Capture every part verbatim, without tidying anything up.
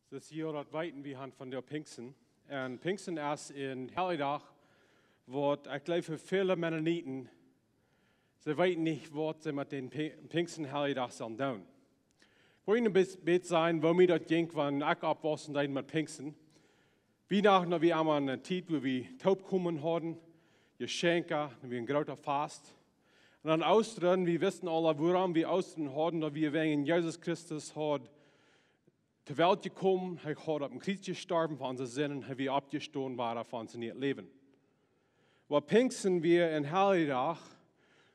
Soo aus jie daut weeten, wie haben vondoag Pinjsten. Un Pinjsten es een Heljedach, waut ekj jleew fa väle Mennoniten, see weeten nich, waut see met dän Pi-, Pinjsten Heljedach sellen doonen. Ekj well een bät, bät sajen, woo mie daut jinkj, wan ekj oppwaussen deed met Pinjsten. Wienachten, daut wia emma eene Tiet, wua wie toopkomen hauden, Jeschenkja, daut wia een groota Fast. Un aun Oostren, wie wisten aula, wuarom wie Oostren hauden, daut wia wäajen Jesus Christus haud to Welt jekomen, hee haud opp een Kjriez jestorwen fa onse Sinden, hee wia oppjestonen, wada fa ons nieet Läwen. Oba Pinjsten wia een Heljedach,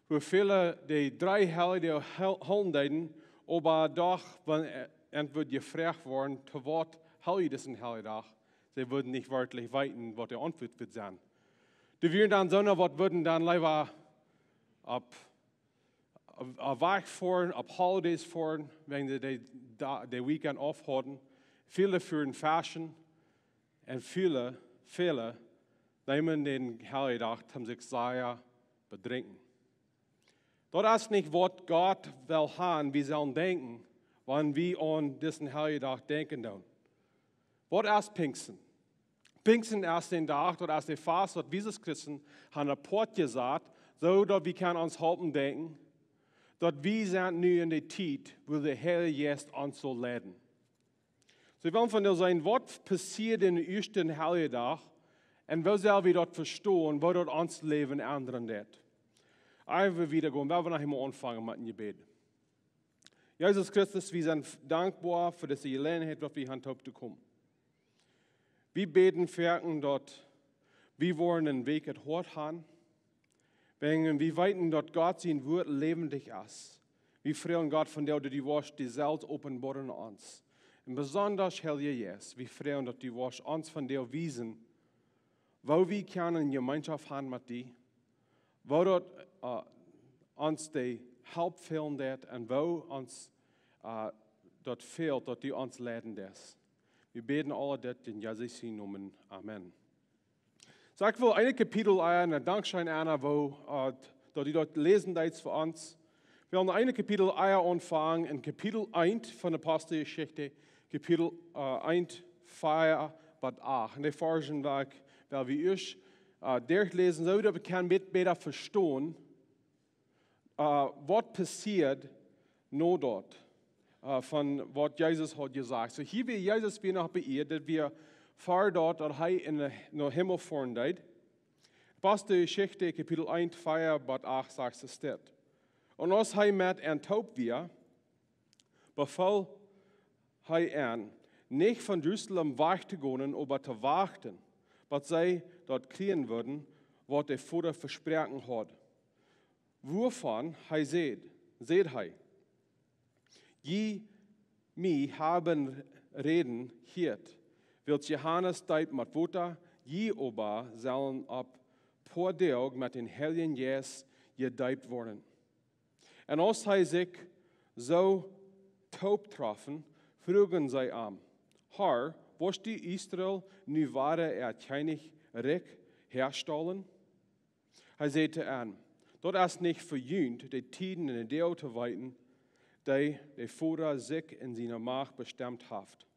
wua väle de dree Heljedoag hel-, hoolen deeden, oba doch, wan, äh, an wort jefroacht worden, to waut helj jie disen Heljedach, see wudden nich werkjlich weeten, waut de Auntwuat wudd sennen. Dee wieren dan soone, waut wudden dan leewa opp, opp, opp Wajch foaren, opp Holidays foaren, wäajen see de, de, de Weekend off hauden. Väle fuaren feschen un väle, väle neemen dän Heljedach, om sikj sea bedrinkjen. Daut es nich, waut Gott well haben, wie sellen denkjen, wan wie aun disen Heljedach denkjen doonen. Waut es Pinjsten? Pinjsten es dee Dach, daut es de Fast, daut wie aus Christen haben apoat jesat, soo daut wie kjennen ons halpen denkjen, daut wie sent nu en de Tiet, wua de Heilje Jeist ons saul leiden. Soo, wie wellen vondoag seenen, waut passieet en dän ieeschten Heljedach un woo sell wie daut vestonen, woo daut ons Läwen endren deed. Ea wie wieda gonen, well wie noch eemol aunfangen met een Jebäd. Jesus Christus, wie sent dankboa fa dise Jeläajenheit, daut wie haben toop to komen. Wie bäden fa, daut wie woaren een weekjet Hoat haben, wäajen wie weeten, daut Gott sien Wuat läwendich es. Wie froagen Gott vondoag, daut du woascht die selfst openboaren aun ons. Un besonda, Heilja Jeist, wie froagen, daut du woascht ons vondoag wiesen, woo wie kjennen Jemeenschoft haben met die, woo daut, äh, ons de Help fälen deed un woo ons, äh, daut fält, daut du ons leiden deist. Wie bäden aul dit en Jesus sien Nomen. Amen. Soo, ekj well een Kapitel ea, un dankscheen, Anna, woo, äh, daut du daut läsen deist fa ons. Wie wellen een Kapitel ea aunfangen, en Kapitel eent von de Aposteljeschicht, Kapitel, äh, eent, vea bat acht. Un dee Varzen well ekj, well wie ieescht, äh, derchläsen, soo daut wie kjennen een bät bäta vestonen, äh, waut passieed no daut, äh, von waut Jesus haud jesajcht. Soo hia wia Jesus wia noch bie Ieed, daut wia ver daut, daut hee en de, no Himmel foaren deed. Aposteljeschicht, Kapitel eent, vea bat acht, sajcht et dit. Un aus hee met an toop wia, befool hee an, nich von Jerusalem wajch to gonen, oba to wachten, bat see daut kjrieen wudden, waut de Voda vesproaken haud. Wuavon hee säd, säd hee: Jie mie haben räden jehieet, wiels Johanes deept met Wota, jie oba sellen opp poa Doag met dän Heiljen Jeist jedeept woaren. Un aus see sikj soo toop troffen, fruagen see am: Herr, woascht du Israel nu wada äa Kjennichrikj häastalen? Hee säd to an: Daut es nich fa junt, de Tieden un de Doag to weeten, dee de Voda sikj en siene Macht bestemt haft.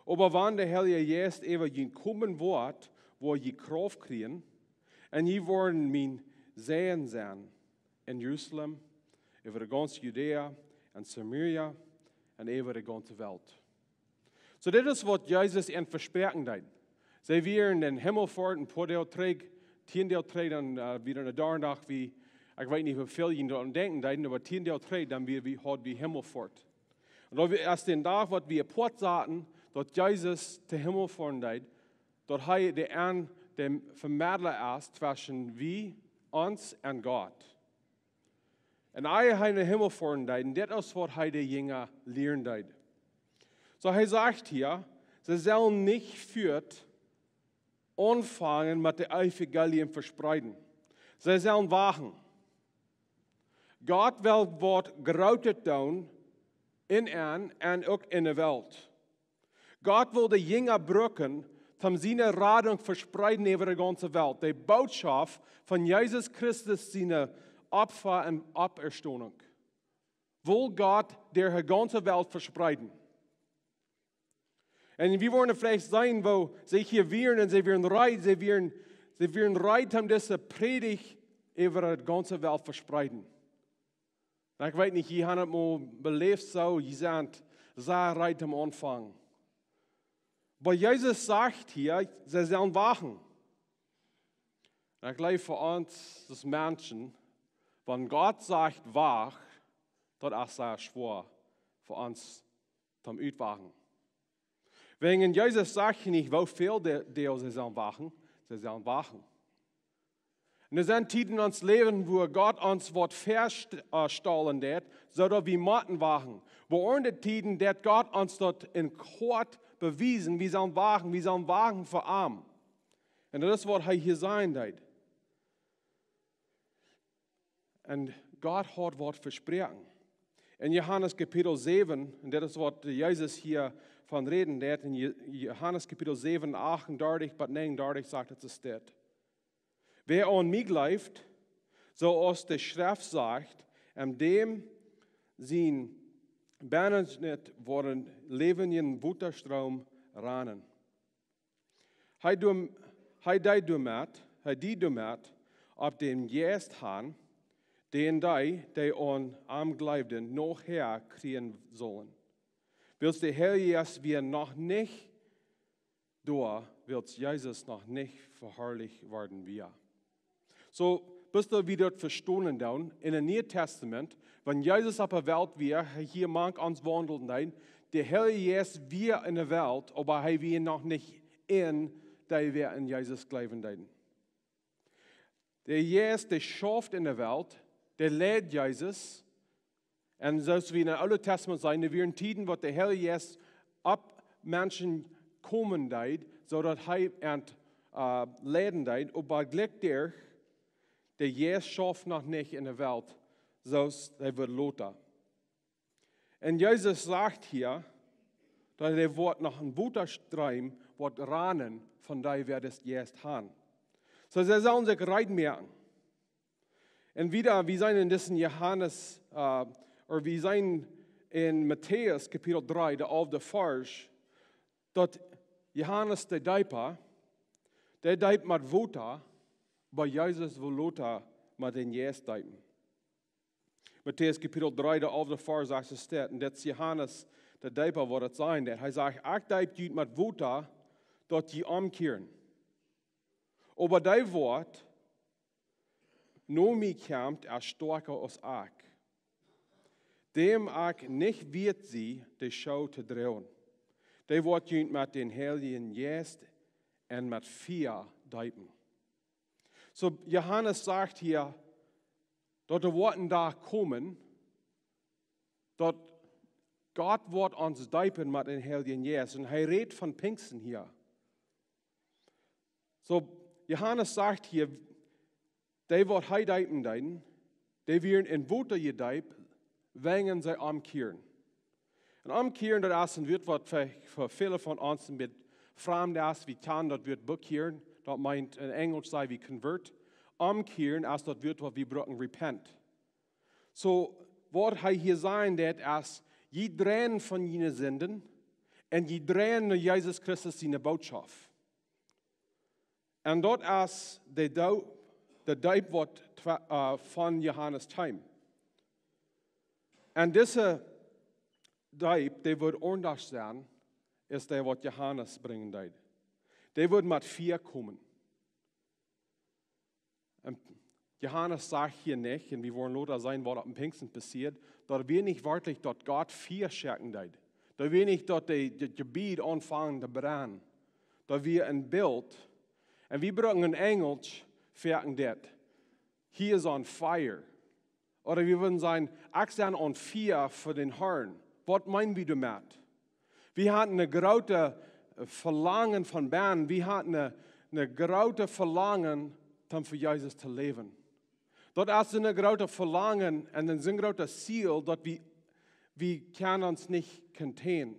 Oba wan de Heilje Jeist äwa junt komen woat, woa jie Krauft kjrieen, un jie woaren mien Zeijen sennen en Jerusalem, äwa de gaunze Judäa un Samaria un äwa de gaunze Welt. Soo, dit es waut Jesus an vesproaken deed. See wieren en de Himmelfoat, een poa Doag trigj, tieen Doag trigj, dan, äh, wia de Donnadach, wie, ekj weet nich, woo väl jie doaraun denkjen deeden, oba tieen Doag trigj, dan wia, wie, haud wie Himmelfoat. Un daut wia ieescht dän Dach, waut wie apoat saten, daut Jesus to Himmel foaren deed, daut hee de, an, de Vemedla es tweschen wie, ons un Gott. Un ea hee no Himmel foaren deed, un dit es waut hee de Jinja lieren deed. Soo hee sajcht hia, see sellen nich foats aunfangen met de Evangelium vespreeden. See sellen wachten. Gott well waut Grootet doonen en an un uk en de Welt. Gott well de Jinja brucken, om siene Radunk vespreeden äwa de gaunze Welt. De Botschaft von Jesus Christus siene Opfa un Oppastonunk well Gott derch de gaunze Welt vespreeden. Un wie woaren veleicht seenen, woo see hia wieren un see wieren reed, see wieren, see wieren reed, om dise Prädicht äwa de gaunze Welt vespreeden. Un ekj weet nich, jie haben daut mol beläft soo, jie sent sea reed om auntofangen. Oba Jesus sajcht hia, see sellen wachten. Un ekj jleew fa ons aus Menschen, wan Gott sajcht, wacht, daut es sea schwoa fa ons toom utwachten. Wäajen Jesus sajcht hia nich, woo väl de, de see sellen wachten, see sellen wachten. Un doa sent Tieden en ons Läwen, wua Gott ons waut väastalen deit, soo daut wie motten wachten. Oba aundre Tieden deit Gott ons daut en Gott bewiesen, wie sellen wachten, wie sellen wachten fa am. Un daut es waut hee hia sajen deit. Un Gott haud waut vesproaken. En Johanes Kapitel säwen, un daut es waut Jesus hia von räden deit, en Je-, Johanes Kapitel säwen, achtundartich bat näajenundartich sajcht et soo dit: Wäa aun mie jleeft, soo aus de Schreft sajcht, en däm sien Bennenschnitt woaren läwendje Wotastroom rannen. Hee doo-, hee deed doamet, hee deed doamet opp dän Jeist han, dän dee, dee aun am jleewden, nohäa kjrieen sullen. Wiels de Heilje Jeist wia noch nich doa, wiels Jesus noch nich veharlicht worden wia. Soo, bat daut wie daut vestonen doonen, en daut Niee Tastament, wan Jesus opp de Welt wia, hee hia mank ons waundlen deed, de Heilje Jeist wia en de Welt, oba hee wia noch nich en dee, waut en Jesus jleewen deeden. De Jeist, dee schauft en de Welt, dee leit Jesus, un soo aus wie en daut Oole Tastament seenen, doa wieren Tieden, waut de Heilje Jeist opp Menschen komen deed, soo daut hee an, äh, leiden deed, oba jlikj doa, de Jeist schauft noch nich en de Welt, soo aus hee woat lota. Un Jesus sajcht hia, daut doa woat noch een Wotastroom woat rannen von dee, waut dän Jeist han. Soo, see sellen sikj reed moaken. Un wieda, wie seenen en disen Johanes, äh, ooda wie seenen en Matäus Kapitel dree, de alfte Varsch, daut Johanes de Deepa, dee deept met Wota, oba Jesus woat lota met dän Jeist deepen. Matäus Kapitel dree, de alfte Varsch sajcht et dit, un daut es Johanes de Deepa, waut daut sajen deit. Hee sajcht: Ekj deep junt met Wota, daut jie omkjieren. Oba dee, waut no mie kjemt, es stoakja aus ekj, däm ekj nich wieet sie, de Schoo to droagen. Dee woat junt met dän Heiljen Jeist un met Fia deepen. Soo, Johanes sajcht hia, daut doa woat een Dach komen, daut Gott woat ons deepen met dän Heiljen Jeist. Un hee rät von Pinjsten hia. Soo, Johanes sajcht hia, dee, waut hee deepen deeden, dee wieren en Wota jedeept, wäajen see omkjieren. Un omkjieren, daut es een Wuat, waut fa, fa väle von ons een bät framd es. Wie kjanen daut Wuat bekjieren, daut meent, en Enjelsch saj wie convert. Omkjieren es daut Wuat, waut wie brucken, repent. Soo, waut hee hia sajen deit es, jie dreien von june Sinden un jie dreien no Jesus Christus siene Bootschoft. Un daut es de Doo-, de Deep, waut twa-, äh, von Johanes kjeem. Un dise Deep, dee woat aundasch sennen, es dee, waut Johanes brinjen deed. Dee woat met Fia komen. Un Johanes sajcht hia nich, un wie woaren lota seenen, waut opp Pinjsten passieed, daut wia nich werkjlich, daut Gott Fia schekjen deed. Daut wia nich, daut de, de Jebied aunfungen to brennen. Daut wia een Bilt. Un wie brucken en Enjelsch foaken dit: He is on fire. Ooda wie wudden sajen: Ekj sie on fire fa dän Harn. Waut meenen wie doamet? Wie hauden een grootet Velangen von bennen. Wie hauden een, een grootet Velangen, om fa Jesus to läwen. Daut es een grootet Velangen un een sea grootet Ziel, daut wie, wie kjennen ons nich containen.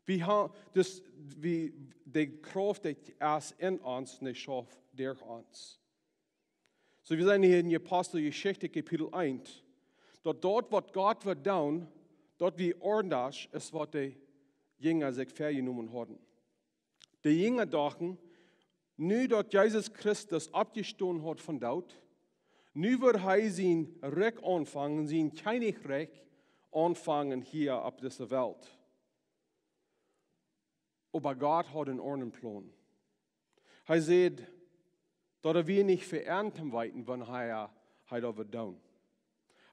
Wie ha-, dus wie, de Krauft, dee es en ons, nich schauft derch ons. Soo, wie seenen hia en Aposteljeschicht Kapitel eent, daut daut, waut Gott woat doonen, daut wia aundasch aus waut de Jinja sikj väajenomen hauden. De Jinja dochten, nu daut Jesus Christus oppjestonen haud von doot, nu wudd hee sien Rikj aunfangen, sien Kjennichrikj aunfangen hia opp dise Welt. Oba Gott haud een aundren Plon. Hee säd, daut hee wia nich fa an to weeten, wan hee, hee daut wudd doonen.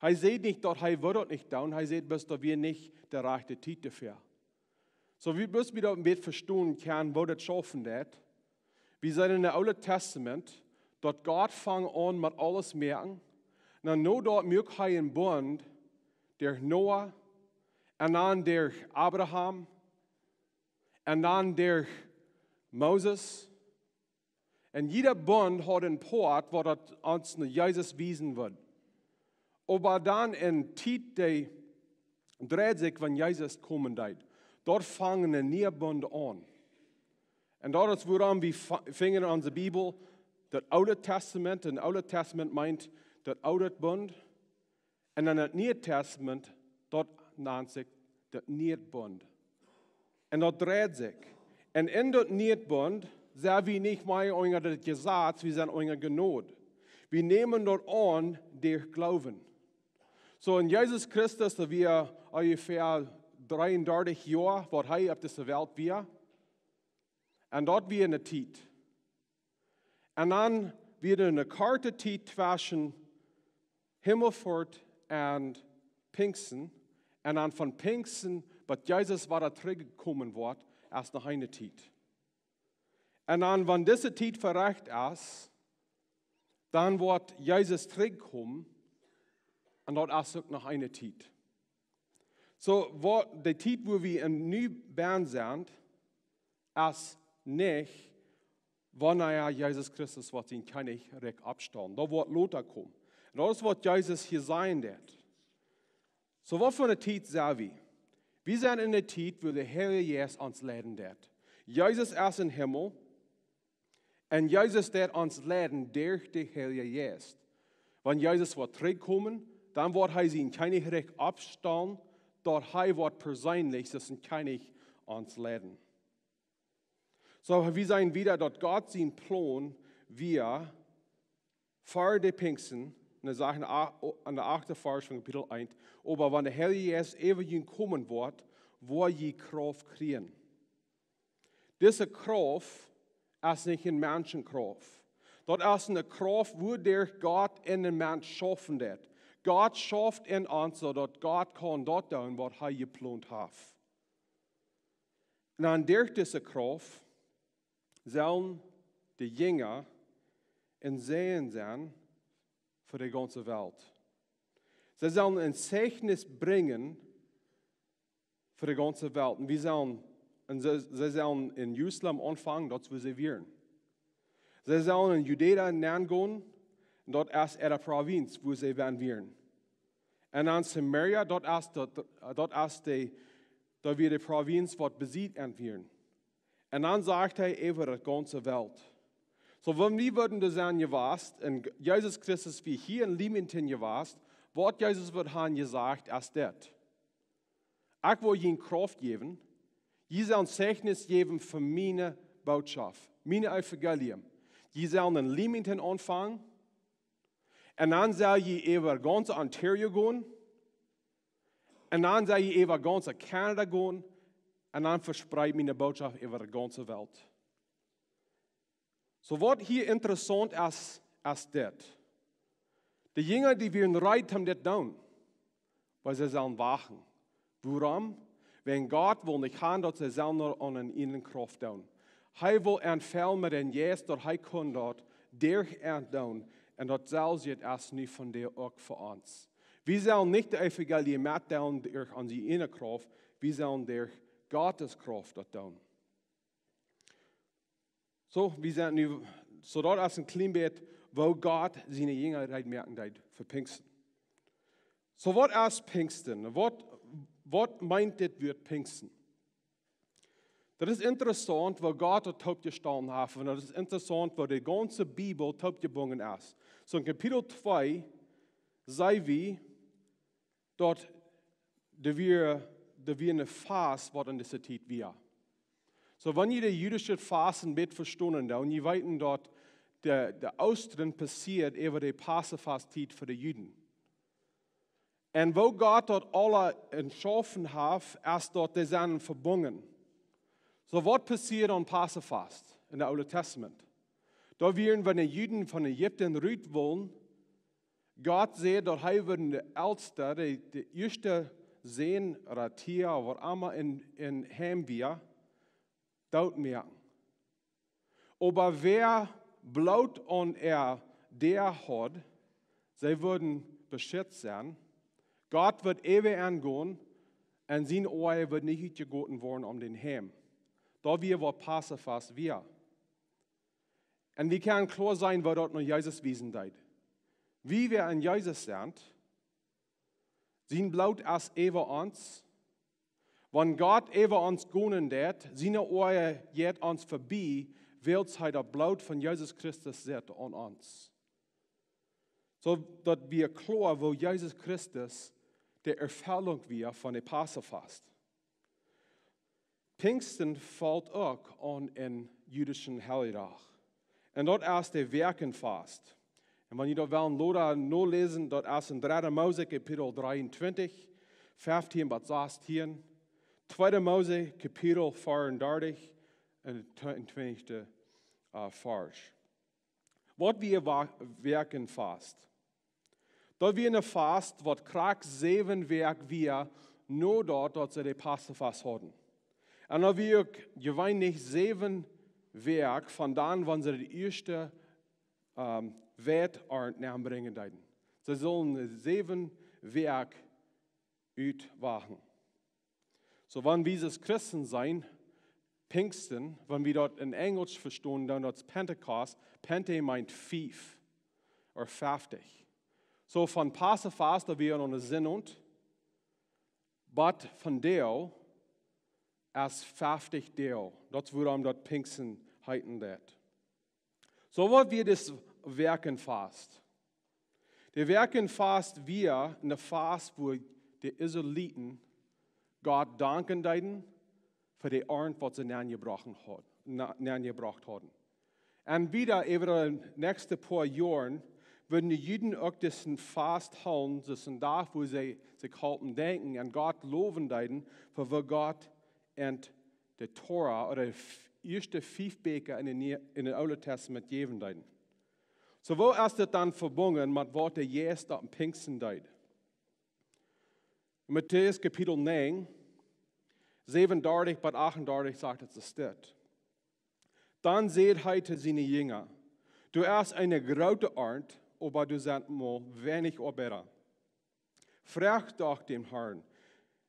Hee säd nich, daut hee wudd daut nich doonen. Hee säd bloos, daut wia nich de rajchte Tiet doafäa. Soo, wie bloos wie daut een bät vestonen kjennen, woo daut schaufen deit. Wie seenen en daut Oole Tastament, daut Gott funk aun met aules moaken. Na, no daut muak hee een Bunt derch Noah, un dan derch Abraham, un dan derch Moses. Un jieda Bunt haud een Poat, waut daut ons no Jesus wiesen wudd. Oba dan en Tiet, dee dreid sikj, wan Jesus komen deed. Doa funk een niea Bunt aun. Un daut es wuarom wie fa-, finjen en onse Bibel daut Oole Tastament. Un Oole Tastament meent daut Oole Bunt. Un dan daut Niee Tastament, daut nant sikj daut Niee Bunt. Un daut dreid sikj. Un en daut Niee Bunt sent wie nich mea unja daut Jesaz, wie sent unja Jnod. Wie nämen daut aun derch Gloowen. Soo, en Jesus Christus, daut wia onjefäa dreeundartich Joa, waut hee opp dise Welt wia. Un daut wia eene Tiet. Un dan wia eene korte Tiet tweschen Himmelfoat un Pinjsten. Un dan von Pinjsten, bat Jesus wada trigjkomen woat, es noch eene Tiet. Un dan, wan dise Tiet verecht es, dan woat Jesus trigjkomen, un daut es uk noch eene Tiet. Soo, waut, de Tiet, wua wie en nu bennen sent, es nich, wanea Jesus Christus woat sien Kjennichrikj oppstalen. Daut woat lota komen. Un daut es, waut Jesus hia sajen deit. Soo, waut fa eene Tiet sent wie? Wie sent en eene Tiet, wua de Heilje Jeist ons leiden deit. Jesus es em Himmel. Un Jesus deit ons leiden derch de Heilje Jeist. Wan Jesus woat trigjkomen, dan woat hee sien Kjennichrikj oppstalen, daut hee woat perseenlich aus een Kjennich ons leiden. Soo, wie seenen wada, daut Gott sien Plon wia ver de Pinjsten, un hee sajcht en de a-, en de achte Varsch von Kapitel eent: "Oba wan de Heilje Jeist äwa junt komen woat, woa jie Krauft kjrieen." Dise Krauft es nich eene Menschenkrauft. Daut es eene Krauft, wuaderch Gott en een Mensch schaufen deit. Gott schauft en ons, soo daut Gott kaun daut doonen, waut hee jeplont haft. Un dan derch dise Krauft sellen de Jinja een Säajen sennen fa de gaunze Welt. See sellen een Zeichnis brinjen fa de gaunze Welt. Un wie sellen, un see, see sellen en Jerusalem aunfangen, daut es, wua see wieren. See sellen en Judäa nengonen, un daut es äare Provinz, wua see wan wieren. Un dan Samaria, daut es daut, daut es de, daut wia de Provinz, waut besiet ent wieren. Un dan sajcht hee äwa de gaunze Welt. Soo, wan wie wudden doa sennen jewast, un Jesus Christus wia hia en Leamington jewast, waut Jesus wudd han jesajcht es dit: "Ekj woa junt Krauft jäwen, jie sellen Zeichnis jäwen von miene Botschaft, mien Evangelium. Jie sellen en Leamington aunfangen, un dan sell jie äwa gaunz Ontario gonen, un dan sell jie äwa gaunz Canada gonen, un dan vespreed miene Botschaft äwa de gaunze Welt." Soo, waut hia interessaunt es, es dit. De Jinja, dee wieren reed om dit doonen, oba see sellen wachten. Wuarom? Wäajen Gott well nich han, daut see sellen daut aun äare ieejne Krauft doonen. Hee well ent fellen met een Jeist, daut hee kunn daut derch ent doonen. Un daut selwje es nu vondoag uk fa ons. Wie sellen nich daut Evangelium metdeelen derch onse ieejne Krauft, wie sellen derch Gottes Krauft daut doonen. Soo, wie sent nu, soo daut es een kjlien bät, woo Gott siene Jinja reed moaken deed fa Pinjsten. Soo, waut es Pinjsten? Waut, waut meent dit Wuat Pinjsten? Daut es interessaunt, woo Gott daut toopjestalt haft, un daut es interessaunt, woo de gaunze Bibel toopjebungen es. Soo, en Kapitel twee seenen wie, daut doa wia Doa wia een Fast waut en dise Tiet wia. Soo, wan jie de jüdische Fasten bät vestonen, dan jie weeten daut de, de Oostren passieet äwa de Passafast-Tiet fa de Juden. Un woo Gott daut aula entschaufen haft, es daut dee sent vebungen. Soo, waut passieed aun Passafast en de Oole Testament? Doa wieren, wan de Juden von Ägipten rut wullen, Gott säd daut hee wudd de Eltste, de, de ieeschte Sän ooda Tia ooda waut emma en, en Heim wia, doot moaken. Oba wäa Bloot aun äa Däa haud, see wudden beschitzt sennen. Gott wudd äwa an gonen un sien Oaja wudd nich utjegoten woaren om dän Heim. Daut wia waut Passafast wia. Un wie kjennen kloa seenen, woo daut no Jesus wiesen deed. Wie, wäa en Jesus sent, sien Bloot es äwa ons. Wan Gott äwa ons gonen deit, sien Oaja jeit ons vebie, wiels hee daut Bloot von Jesus Christus sitt aun ons. Soo daut wia kloa, woo Jesus Christus de Erfellunk wia von de Passafast. Pinjsten felt uk aun een jüdischen Heljedach. Un daut es de Wäakenfast. Un wan jie daut wellen lota noläsen, daut es en dredde Mose Kapitel dreeuntwintich, feftieen bat sastieen, tweede Mose Kapitel veeaundartich un twintichste, äh, Varsch. Waut wia Wa-, Wäakenfast? Daut wia een Fast, waut krakjt säwen Wäakj wia, no daut, daut see de Passafast hauden. Un daut wia uk jeweenlich säwen Wäakj von dan, wan see de ieeschte, ähm, Weidarnt nenbrinjen deeden. See sullen säwen Wäakj utwachten. Soo, wan wie aus Christen sent, Pinjsten, wan wie daut en Enjlisch vestonen, dan daut es Pentecost, Pente meent fief, ooda feftich. Soo, von Passafast, daut wia aun de Sindach, bat vondoag es feftich Doag. Daut es wuarom daut Pinjsten heeten deit. Soo, waut wia dis Wäakenfast? De Wäakenfast wia een Fast, wua de Israeliten Gott danken deeden fa de Arnt, waut see nenjebrocht haud-, na-, nenjebrocht hauden. Un wieda äwa de näakjste poa Joaren wudden de Juden uk disen Fast hoolen, dis een Dach, wua see sikj halpen denkjen un Gott lowen deeden fa waut Gott en de Tora, ooda de f-, ieeschte fief Bieekja en de Nie-, en daut Oole Testament jäwen deeden. Soo, woo es dit dan vebungen met waut de Jeist opp Pinjsten deed? En Matäus Kapitel näajen, säwenundartich bat achtundartich sajcht et soo dit. Dan säd hee to siene Jinja: "Doa es eene groote Arnt, oba doa sent mau weinich Oabeida. Froagt doch dän Harn,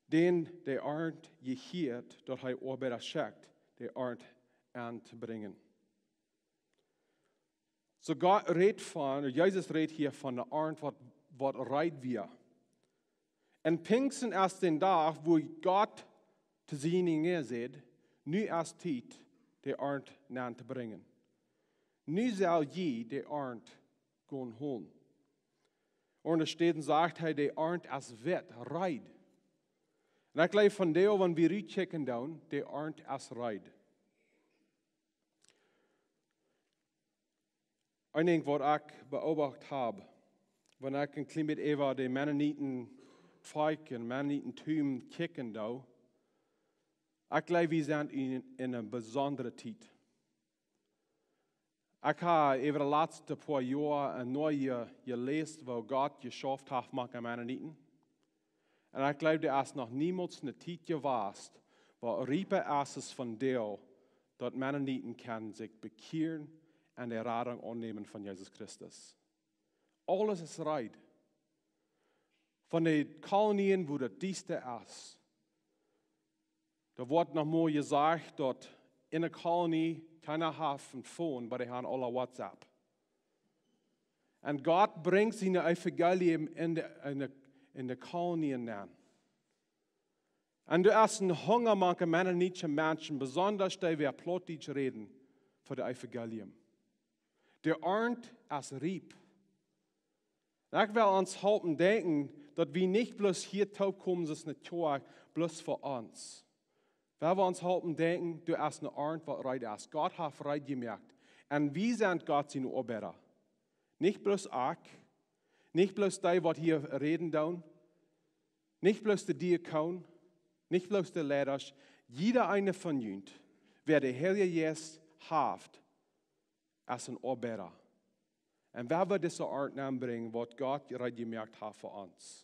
dän de Arnt jehieet, daut hee Oabeida schekjt, de Arnt auntotoobrinjen." Soo Gott rät von, Jesus rät hia von de Arnt, waut, waut reed wia. Un Pinjsten es dän Dach, wua Gott to siene Jinja säd: "Nu es Tiet, de Arnt auntotoobrinjen. Nu sell jie de Arnt gonen holen." Un doa steit, sajcht hee, de Arnt es weit, reed. Un ekj jleew vondoag, wan wie rutkjikjen doonen, de Arnt es reed. Een Dinkj, waut ekj beobacht hab, wan ekj een kjlien bät äwa de Mennoniten Volkj un Mennoniten Toom kjikjen doo, ekj jleew, wie sent en, en eene besondre Tiet. Ekj hab äwa de latste poa Joa een Norecht jeläst, woo Gott jeschauft haft mank de Mennoniten. Un ekj jleew, doa es noch niemols eene Tiet jewast, waut riepa es aus vondoag, daut Mennoniten kjennen sikj bekjieren un de Radunk aunnämen von Jesus Christus. Aules es reed. Von de Kolonien, wua daut diesta es. Doa woat noch mol jesajcht, daut en de Kolonie kjeena haft een Phone, oba dee haben aula WhatsApp. Un Gott brinjt sien Evangelium en de, en de, en de Kolonien nenn. Un doa es een Hunga mank de mennonitische Menschen, besonda dee, waut Plautdietsch räden, fa daut Evangelium. De Arnt es riep. Un ekj well ons halpen denkjen, daut wie nich bloos hia toopkomen aus eene Kjoakj, Bloos fa ons. Wan wie ons halpen denkjen, doa es eene Arnt waut reed es. Gott haft reed jemoakt. Un wie sent Gott siene Oabeida. Nich bloos ekj, nich bloos dee waut hia räden doonen, nich bloos de Diakoon, nich bloos de Leidasch, jieda eena von junt, wäa de Heilje Jeist haft, es een Oabeida. Un wan wie dise Arnt aunbrinjen, waut Gott reed jemoakt haft fa ons.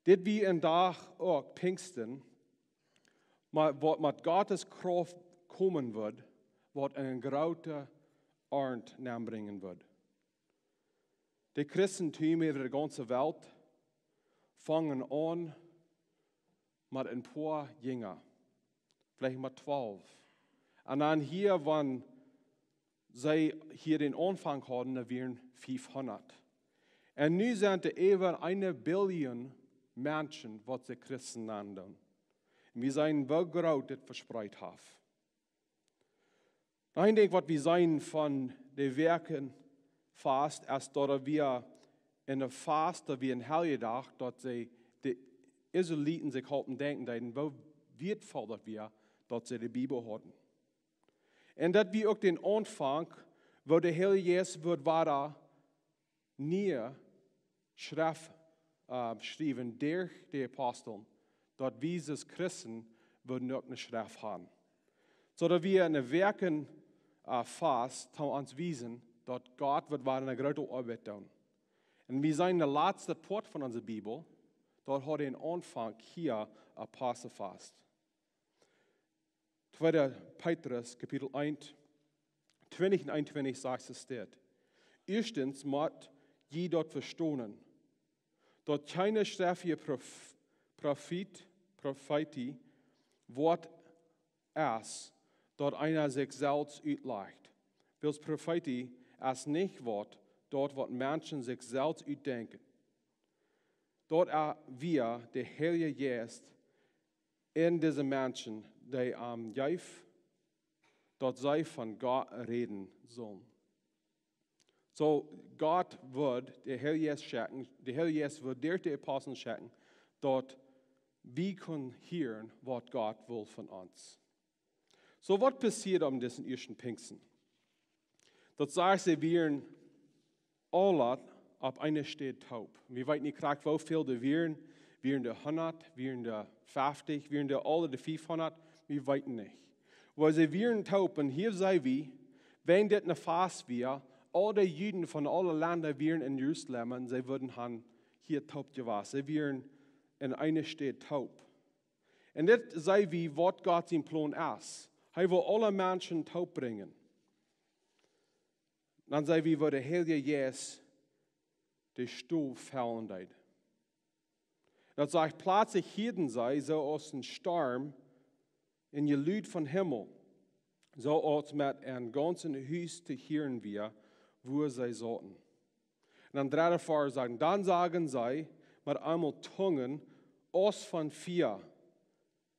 Dit wia een Dach uk Pinjsten, oba waut met Gottes Krauft komen wudd, waut eene groote Arnt nenbrinjen wudd. De Christentum äwa de gaunze Welt fungen aun met een poa Jinja, veleicht met twalf. Un dan hia, wan see hia dän Aunfank hauden, dan wieren fiefhundat. Un nu sent doa äwa eene Billion Menschen, waut sikj Christen nanen doonen. Un wie seenen, woo groot dit vespreet haft. Een Dinkj, waut wie seenen von de Wäakjen Fast, es daut wie en de Fast, daut wie een Heljedach, daut see, de Israeliten, sikj halpen denkjen deeden, woo wieetvoll daut wia, daut see de Bibel hauden. Un daut wia uk dän Aunfank, woo de Heilje Jeist wudd wada niee Schreft, äh, schriewen derch de Apostel, daut wie aus Christen wudden uk eene Schreft haben. Soo daut wie en de Wäakjen, äh, Fast, toom ons wiesen, daut Gott wudd wada eene groote Oabeit doonen. Un wie seenen de latste Poat von onse Bibel, daut haud dän Aunfank hia, Apostelfast. Tweede Petrus, Kapitel eent, twintich un eenuntwintich sajcht et dit: Ieeschtens mott jie daut vestonen, daut kjeene schreftliche Prof-, Profeet, Profeetie Wuat es, daut eena sikj selfst utlajcht. Wiels Profeetie es nich waut, daut waut Menschen sikj selfst utdenkjen. Daut, äh, wia de Heilje Jeist en dise Menschen, dee am jeef, daut see von Gott räden sullen. Soo, Gott wudd de Heilje Jeist schekjen, de Heilje Jeist wudd derch de Apostel schekjen, daut wie kunnen hieren, waut Gott well von ons. Soo, waut passieed aun disen ieeschten Pinjsten? Daut sajcht, see wieren aula opp eene Städ toop. Wie weeten nich krakjt, woo väl doa wieren. Wieren doa hundat, wieren doa feftich, wieren doa aula de fiefhundat? Wie weeten nich. Oba see wieren toop, un hia seenen wie, wan dit een Fast wia, aul de Juden von aule Lenda wieren en Jerusalem, un see wudden han hia toop jewast. See wieren en eene Städ toop. Un dit seenen wie, waut Gott sien Plon es. Hee well aule Menschen toop brinjen. Dan seenen wie, woo de Heilje Jeist de Stow fellen deed. Daut sajcht, pletslich hieeden see, soo aus een Storm, een Jelud vom Himmel, soo aus met een gaunzet Hus to hieren wia, wua see sauten. Un dan dredde Varsch sajcht: Dan sagen see met eemol Tungen aus von Fia,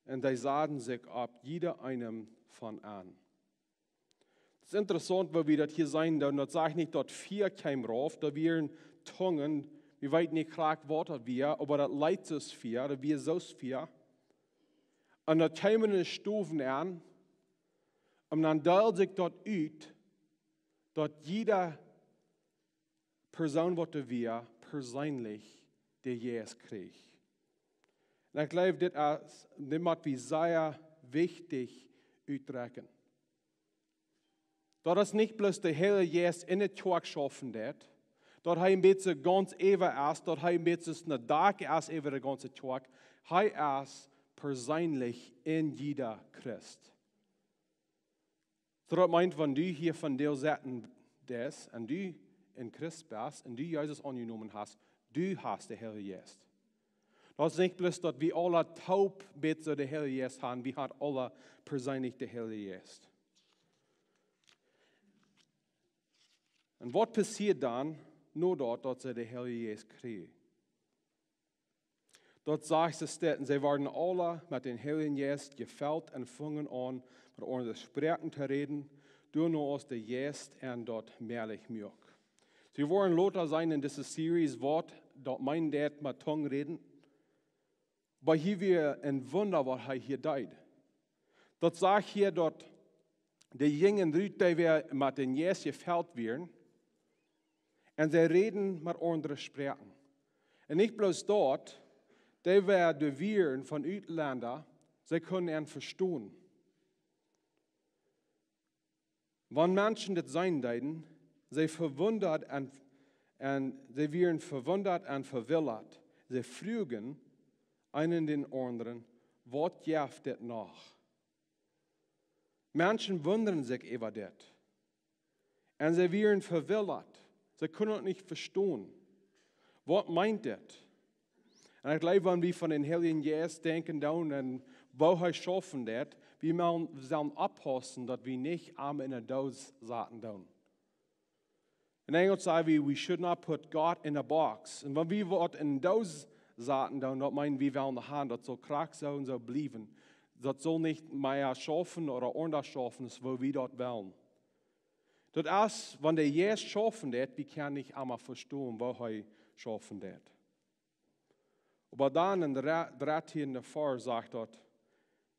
un dee saten sikj opp jieda eenem von an. Et es interessaunt, woo wie daut hia seenen, dan daut sajcht nich, daut Fia kjeem rauf, daut wieren Tungen, wie weeten nich krakjt, waut daut wia, oba daut leet soo aus Fia, daut wia soo aus Fia. Un daut kjeem en de Stow aun, un dan deeld sikj daut ut, daut jieda Persoon, waut doa wia, persenlich de Jeist kjrieech. Un ekj jleew, dit es, dit mott wie sea wichtich utdrekjen. Daut es nich bloos de Heilje Jeist en de Kjoakj schaufen deed, daut hee een bät gaunz äwa es, daut hee een bät aus een Dak es äwa de gaunze Kjoakj. Hee es persenlich en jieda Christ. Soo daut meent, wan du hia vondoag sitten deist un du een Christ best un du Jesus aunjenomen hast, du hast de Heilje Jeist. Daut es nich bloos, daut wie aula toop bät soo de Heilje Jeist han, wie han aula persenlich de Heilje Jeist. Un waut passieed dan, no daut, daut see de Heilje Jeist kjrieejen? Daut sajcht et dit: Un see worden aula met dän Heiljen Jeist jefelt un fungen aun, met aundre Sproaken to räden, doano aus de Jeist an daut mäajlich muak. Wie woaren lota seenen en dise Series, waut daut meent, daut met Tungen räden. Oba hia wia een Wunda, waut hee hia deed. Daut sajcht hia, daut de Jinja rut, dee wia met dän Jeist jefelt wieren, un see räden met aundre Sproaken. Un nich bloos daut, dee, waut doa wieren von Utlenda, see kunnen an vestonen. Wan Menschen dit seenen deeden, see vewundat un, un see wieren vewundat un vewillat. See fruagen eena dän aundren: "Waut jeft dit noch?" Menschen wundaden sikj äwa dit. Un see wieren vewillat. See kunnen daut nich vestonen. Waut meent dit? Un ekj jleew, wan wie von dän Heiljen Jeist denkjen doonen un woo hee schaufen deit, wie motten, wie sellen oppaussen, daut wie nich am en eene Doos saten doonen. En Enjelsch saj wie: "We should not put God in a box." Un wan wie waut en eene Doos saten doonen, daut meent, wie wellen daut han, daut saul krakjt soo un soo bliewen. Daut saul nich mea schaufen ooda aundasch schaufen, aus woo wie daut wellen. Daut es, wan de Jeist schaufen deit, wie kjennen nich emma vestonen, woo hee schaufen deit. Oba dan en de dre-, dartieende Varsch sajcht daut: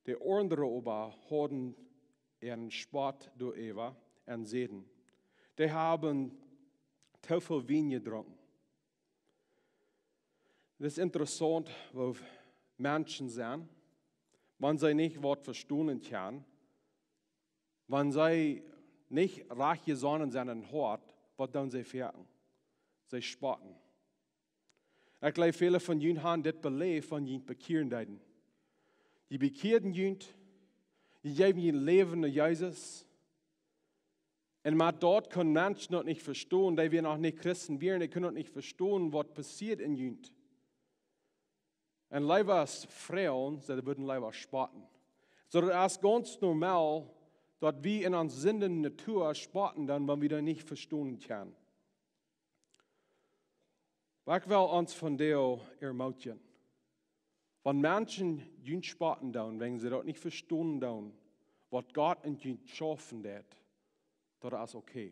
"De aundre oba hauden äaren Spott doaräwa un säden: 'Dee haben too väl Wien jedrunken.'" Daut es interessaunt, woo Menschen sent, wan see nich waut vestonen kjennen, wan see nich rajcht jesonnen sent em Hoat, waut doonen see? Foaken see spotten. Ekj jleew, väle von junt haben dit beläft, wan jie bekjieren deeden. Jie bekjieeden junt, jie jeewen jun Läwen no Jesus. Un met daut kunnen Menschen daut nich vestonen, dee wieren noch nich Christen wieren, dee kunnen daut nich vestonen, waut passieet en junt. Un leewa aus Frues, see wudden leewa spotten. Soo, daut es gaunz normal, daut wie en onse Sinden Natua spotten doonen, wan wie daut nich vestonen kjennen. Oba ekj well ons vondoag ermutigen. Wan Menschen junt spotten doonen, wan see daut nich vestonen doonen, waut Gott en junt schaufen deit, daut es okay.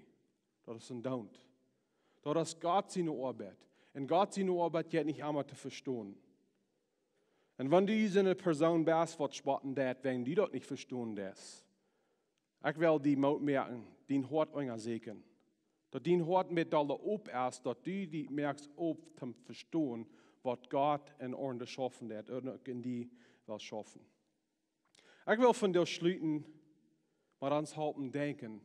Daut es een Doont. Daut es Gott siene Oabeit. Un Gott siene Oabeit jeit nich emma to vestonen. Un wan du soone Persoon best, waut spotten deit, wan du daut nich vestonen deist, ekj well die Moot moaken, dien Hoat unjasäkjen. Daut dien Hoat met dolla op es, daut du die moakst op to vestonen, waut Gott en aundre schaufen deit un uk en die well schaufen. Ekj well vondoag schluten, oba ons halpen denkjen.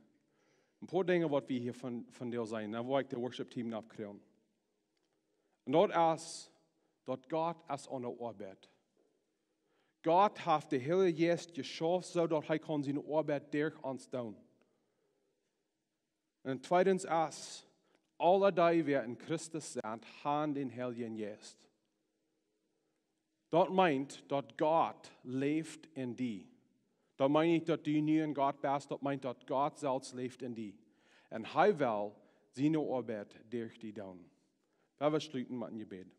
Een poa Dinja, waut wie hia von, vondoag seenen, dan woa ekj de Worship Team aufkjrieen. Un daut es, daut Gott es aun de Oabeit. Gott haft dän Heiljen Jeist jeschaufen, soo daut hee kaun siene Oabeit derch ons doonen. Un tweedens es, aule dee, waut en Christus sent, haben dän Heiljen Jeist. Daut meent, daut Gott läft en die. Daut meent nich, daut du nu en Gott best, daut meent, daut Gott selfst läft en die. Un hee well siene Oabeit derch die doonen. Lot ons schluten met een Jebäd.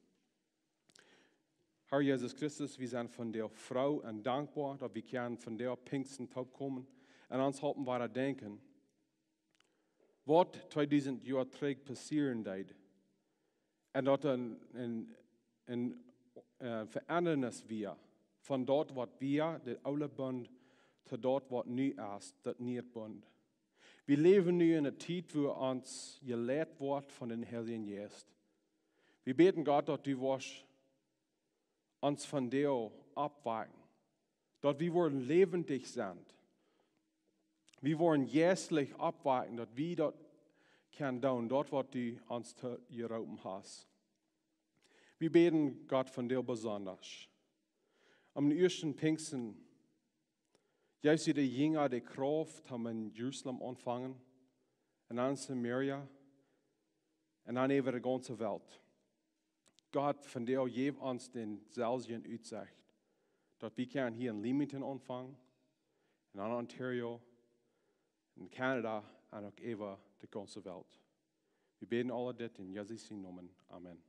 Herr Jesus Christus, wie sent vondoag froo un dankboa, daut wie kjennen vondoag Pinjsten toopkomen un ons halpen wada denkjen, waut tweedusent Joa trigj passieren deed. Un daut een, een, een, äh, Veendrunk wia von daut, waut wia, de oole Bunt, to daut, waut nu es, daut niee Bunt. Wie läwen nu en eene Tiet, wua ons jeleit woat von dän Heiljen Jeist. Wie bäden, Gott, daut du woascht ons vondoag oppwakjen, daut wie woaren läwendich sennen. Wie woaren jeistlich oppwakjen, daut wie daut kjennen doonen, daut, waut du ons to jeroopen hast. Wie bäden, Gott, vondoag besonda. Aum ieeschten Pinjsten jeef du de Jinja de Krauft, om en Jerusalem auntofangen, un dan en Samaria, un dan äwa de gaunze Welt. Gott, vondoag jeef ons dän selwjen Utsecht, daut wie kjennen hia en Leamington aunfangen, un en Ontario, en Canada, un uk äwa de gaunze Welt. Wie bäden aul dit en Jesus sienen Nomen. Amen.